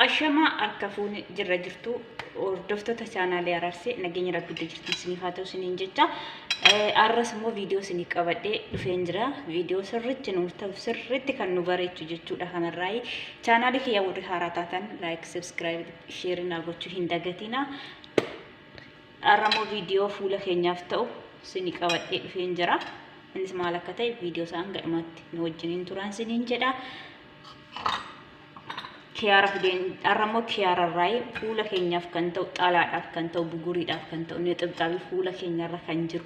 Ashamaa harka fuune jirra jirtu hordoftoota chaanaalee Araarsee nageenya rabbiitti jirtu isiniif haa ta'u isiniin jecha. Arras immoo viidiyoo isinii qabadhee dhufeen jira. Viidiyoo sirriitti nuuf ta'u sirriitti kan nu bareechu jechuudha kanarraayi. Chaanaalii kiyya warri haaraa taatan like, subscribe, share naa gochuu hin dagatina. Har'a immoo viidiyoo fuula keenyaaf ta'u isinii qabadhee dhufeen jira. Innis maal akka ta'e viidiyoo isaa hanga dhumaatti nu wajjiniin turaan isiniin jedha. Kiyaara fideen har'a immoo kiyaara irraa fuula keenyaaf kan ta'u xalaadhaaf kan ta'u buguriidhaaf kan ta'u nexibxaabii fuula keenyarra kan jiru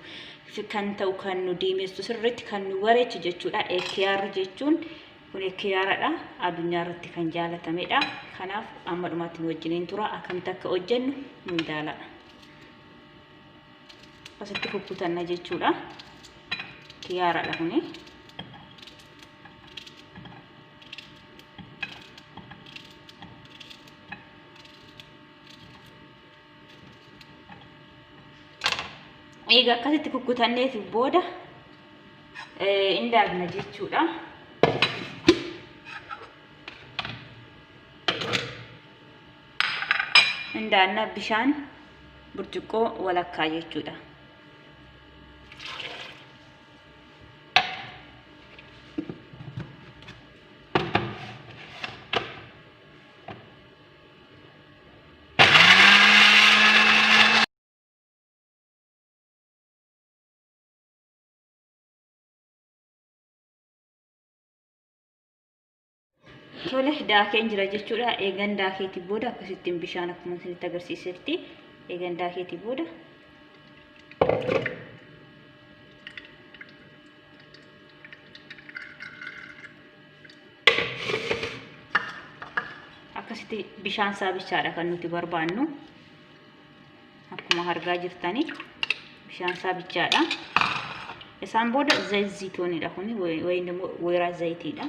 kan ta'u kan nu diimessu sirriitti kan nu bareechu jechuudha. Kiyaarri jechuun kun kiyaaradha addunyaa irratti kan jaalatamedha. Kanaaf amma dhumaatti nu wajjiniin tura akkamitti akka hojjennu nu ilaala. Asitti kukkutanna jechuudha. Kiyaaradha kuni. Egaa akkasitti kukkutanneeti booda in daakna jechuudha. In daakna bishaan burcuqqoo walakkaa jechuudha. Tole daakeen jira jechuudha. Eegan daakeetii booda akkasittiin bishaan akkuma isinitti agarsiisetti eegan daakeetii booda akkasitti bishaan isaa bichaadha kan nuti barbaannu. Akkuma argaa jirtani bishaan isaa bichaadha. Isaan booda zayit zayitoonidha kuni wayin immoo weeraa zayitiidha.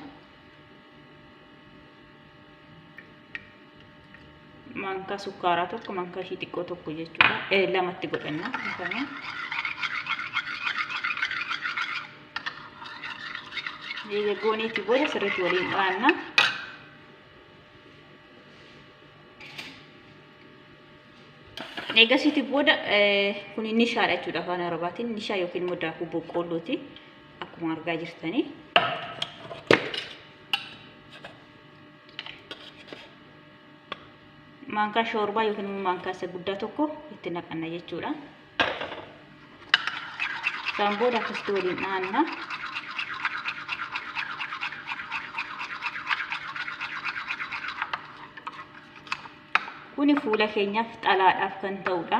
Maankaa sukkaaraa tokko maankaa ishii xiqqoo tokko jechuudha. Lamatti godhanna. Eega gooneetii booda sirriitti waliin dhaanna. Eegasiitii booda kun nishaadha jechuudha afaan arabaatiin nishaa yookiin immoo daakuu boqqoollooti akkuma argaa jirtanii. Maankaa shoorbaa yookiin immoo maankaa isa guddaa tokko itti naqanna jechuudha. Isaan booda akkasitti waliin dhaanna. Kuni fuula keenyaaf xalaadhaaf kan ta'udha.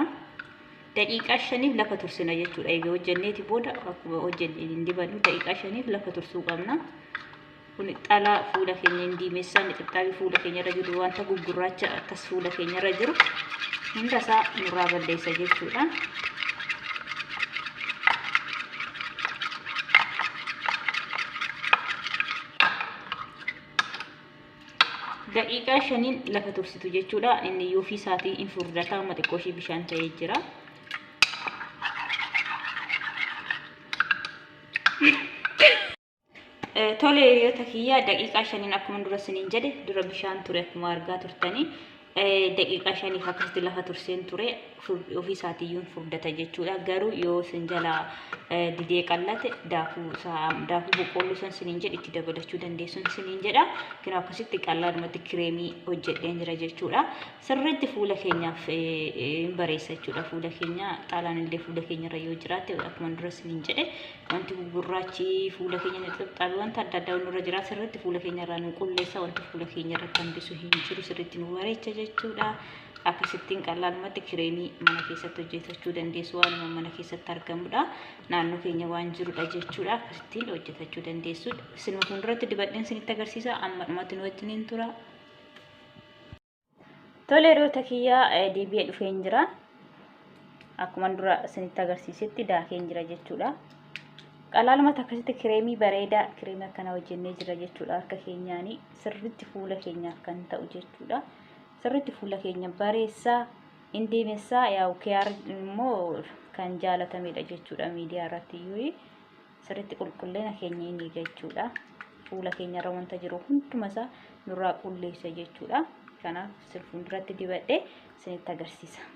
Daqiiqaa shaniif lafa tursina jechuudha. Egaa hojjenneeti booda akkuma hojjenneen hin dibannu daqiiqaa shaniif lafa tursuu qabna. Kun xalaa fuula keenya hin diimessaa, nixibxaabii fuula keenya irra jiru wanta gugurraacha akkas fuula keenya irra jiru hunda isaa nurraa balleessa jechuudha. Daqiiqaa shaniin lafa tursitu jechuudha. Inni iyyuu ofii isaatii hin furdata amma xiqqoo ishii bishaan ta'ee jira. Tole hiriyoota kiyya daqiiqaa shaniin akkuma dura isiniin jedhe dura bishaan ture akkuma argaa turtanii daqiiqaa shaniif akkasitti lafa turseen ture ofii isaatiiyyuu hin furdata jechuudha. Garuu yoo isin jalaa didee qallate daakuu daakuu boqqoolloo san isiniin jedhe itti dabalachuu dandeessuun isiniin jedha. Kanaaf akkasitti qallaadhumatti kireemii hojjedheen jira jechuudha. Sirriitti fuula keenyaaf hin bareessa jechuudha. Fuula keenya xaalaan illee fuula keenya irra yoo jiraate akkuma dura isiniin jedhe wanti gugurraachi fuula keenya ni xixxaabe wanta adda addaa nurra jira sirriitti fuula keenya irraa nu qulleessa wanti fuula keenya irratti hambisu hin jiru sirriitti nu bareecha jechuudha. Akkasittiin qal'aalumatti kireemii mana keessatti hojjetachuu dandeessu waanuma mana keessatti argamudha. Naannoo keenya waan jirudha jechuudha. Akkasittiin hojjetachuu dandeessu. Isinuma fuulduratti dibadheen isinitti agarsiisa. Amma dhumatti nu wajjiniin tura. Tole hiriyoota kiyya deebi'ee dhufeen jira. Akkuma dura isinitti agarsiisetti daakeen jira jechuudha. Qalaalumatti akkasitti kireemii bareedaa kireemii akkana hojjennee jira jechuudha harka keenyaanii sirriitti fuula keenyaaf kan ta'u jechuudha. Sirriitti fuula keenya bareessaa hin diimessaa yaa'u kiyaar immoo kan jaalatamedha jechuudha miidiyaa irratti iyyuu. Sirriitti qulqullina keenya hin eega jechuudha. Fuula keenyarra wanta jiru hunduma isaa nurraa qulleessa jechuudha. Kanaaf isin fuulduratti dibadhee isinitti agarsiisa.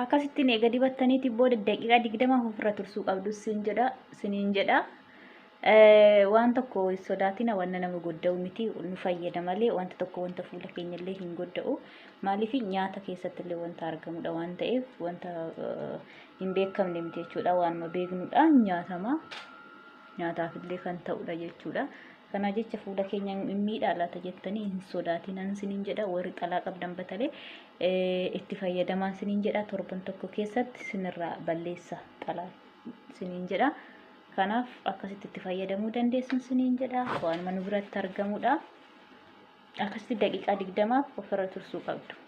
Akkasittiin eega dibattaniiti booda daqiiqaa 20 ofirra tursuu qabdu siniin jedha. Waan tokko sodaatina, wanna nama godda'u miti, nu fayyada malee wanta tokko wanta fuula keenya illee hin godda'u. Maaliif nyaata keessatti illee wanta argamudha waan ta'eef wanta hin beekamne miti jechuudha. Waanuma beeknudha, nyaatama, nyaataaf illee kan ta'udha jechuudha. Kana jecha fuula keenya hin miidhaa laata jettanii hin sodaatinan siniin jedha. Warri xalaa qabdan batalee itti fayyadamaan siniin jedha. Torban tokko keessatti sinirraa balleessa xalaa siniin jedha. Kanaaf akkasitti itti fayyadamuu dandeessun siniin jedha. Waanuma nu biratti argamudha. Akkasitti daqiiqaa 20f ofirra tursuu qabdu.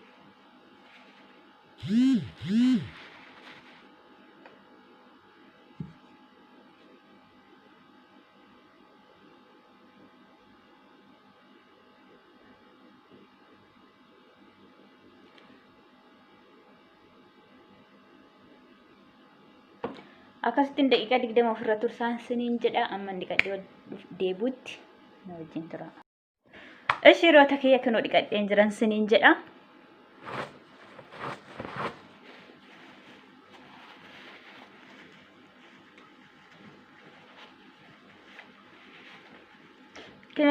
Akkasittiin daqiiqaa 20 ofirra tursaan siniin jedha. Amma dhiqadhee deebuutti na wajjin tura. Ishi hiriyoota kiyya, kunoo dhiqadheen jiran siniin jedha.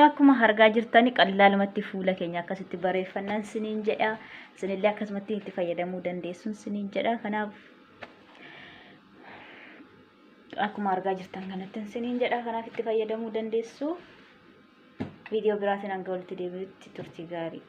Akkuma argaa jirtani qal'aalumatti fuula keenya akkasitti bareeffannaan siniin jedha. Isinillee akkasumatti itti fayyadamuu dandeessuun siniin jedha. Kanaaf akkuma argaa jirtan kanatti siniin jedha. Kanaaf itti fayyadamuu dandeessu. Viidiyoo biraatiin hanga walitti deebi'utti turtii gaarii.